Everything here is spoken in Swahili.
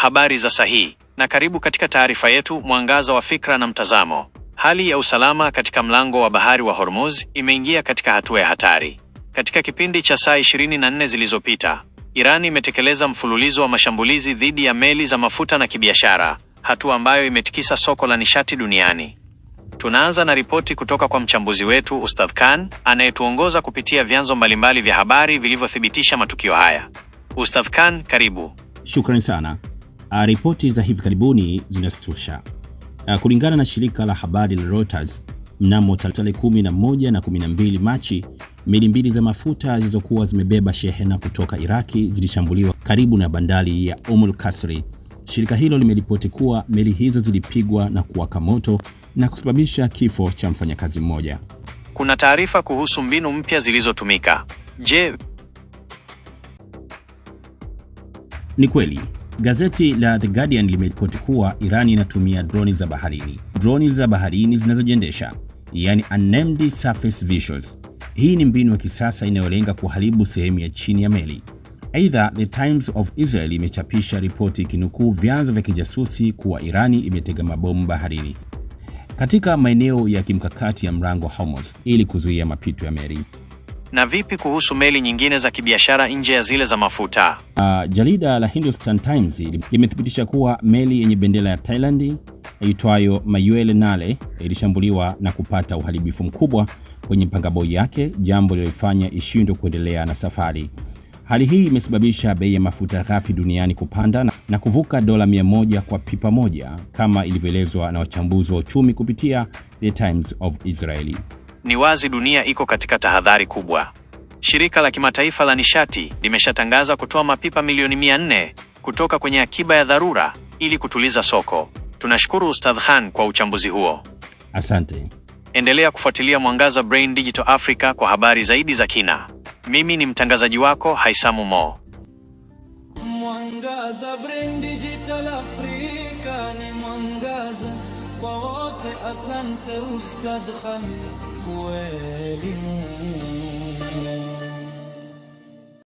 Habari za sahihi na karibu katika taarifa yetu Mwangaza wa Fikra na Mtazamo. Hali ya usalama katika mlango wa bahari wa Hormuz imeingia katika hatua ya hatari. Katika kipindi cha saa 24 zilizopita, Iran imetekeleza mfululizo wa mashambulizi dhidi ya meli za mafuta na kibiashara, hatua ambayo imetikisa soko la nishati duniani. Tunaanza na ripoti kutoka kwa mchambuzi wetu Ustadh Khan anayetuongoza kupitia vyanzo mbalimbali vya habari vilivyothibitisha matukio haya. Ustadh Khan, karibu. Shukrani sana. Ripoti za hivi karibuni zinastusha. Kulingana na shirika la habari la Reuters, mnamo tarehe 11 na 12 Machi, meli mbili za mafuta zilizokuwa zimebeba shehena kutoka Iraki zilishambuliwa karibu na bandari ya Umm Kasri. Shirika hilo limeripoti kuwa meli hizo zilipigwa na kuwaka moto na kusababisha kifo cha mfanyakazi mmoja. Kuna taarifa kuhusu mbinu mpya zilizotumika. Je, Ni kweli gazeti la The Guardian limeripoti kuwa Iran inatumia droni za baharini, droni za baharini zinazojiendesha, yani unmanned surface vessels. Hii ni mbinu ya kisasa inayolenga kuharibu sehemu ya chini ya meli. Aidha, The Times of Israel imechapisha ripoti ikinukuu vyanzo vya kijasusi kuwa Irani imetega mabomu baharini katika maeneo ya kimkakati ya mlango Hormuz ili kuzuia mapito ya meli. Na vipi kuhusu meli nyingine za kibiashara nje ya zile za mafuta? Jarida la Hindustan Times limethibitisha kuwa meli yenye bendera ya Thailand iitwayo Mayuele Nale ilishambuliwa na kupata uharibifu mkubwa kwenye pangaboi yake, jambo lililofanya ishindwe kuendelea na safari. Hali hii imesababisha bei ya mafuta ghafi duniani kupanda na kuvuka dola 100 kwa pipa moja kama ilivyoelezwa na wachambuzi wa uchumi kupitia The Times of Israeli. Ni wazi dunia iko katika tahadhari kubwa. Shirika la Kimataifa la Nishati limeshatangaza kutoa mapipa milioni 400 kutoka kwenye akiba ya dharura ili kutuliza soko. Tunashukuru Ustadh Khan kwa uchambuzi huo. Asante. Endelea kufuatilia Mwangaza Brain Digital Africa kwa habari zaidi za kina. Mimi ni mtangazaji wako Haisamu Mo. Mwangaza Brain Digital Africa ni mwangaza kwa wote. Asante Ustadh Khan kwa elimu.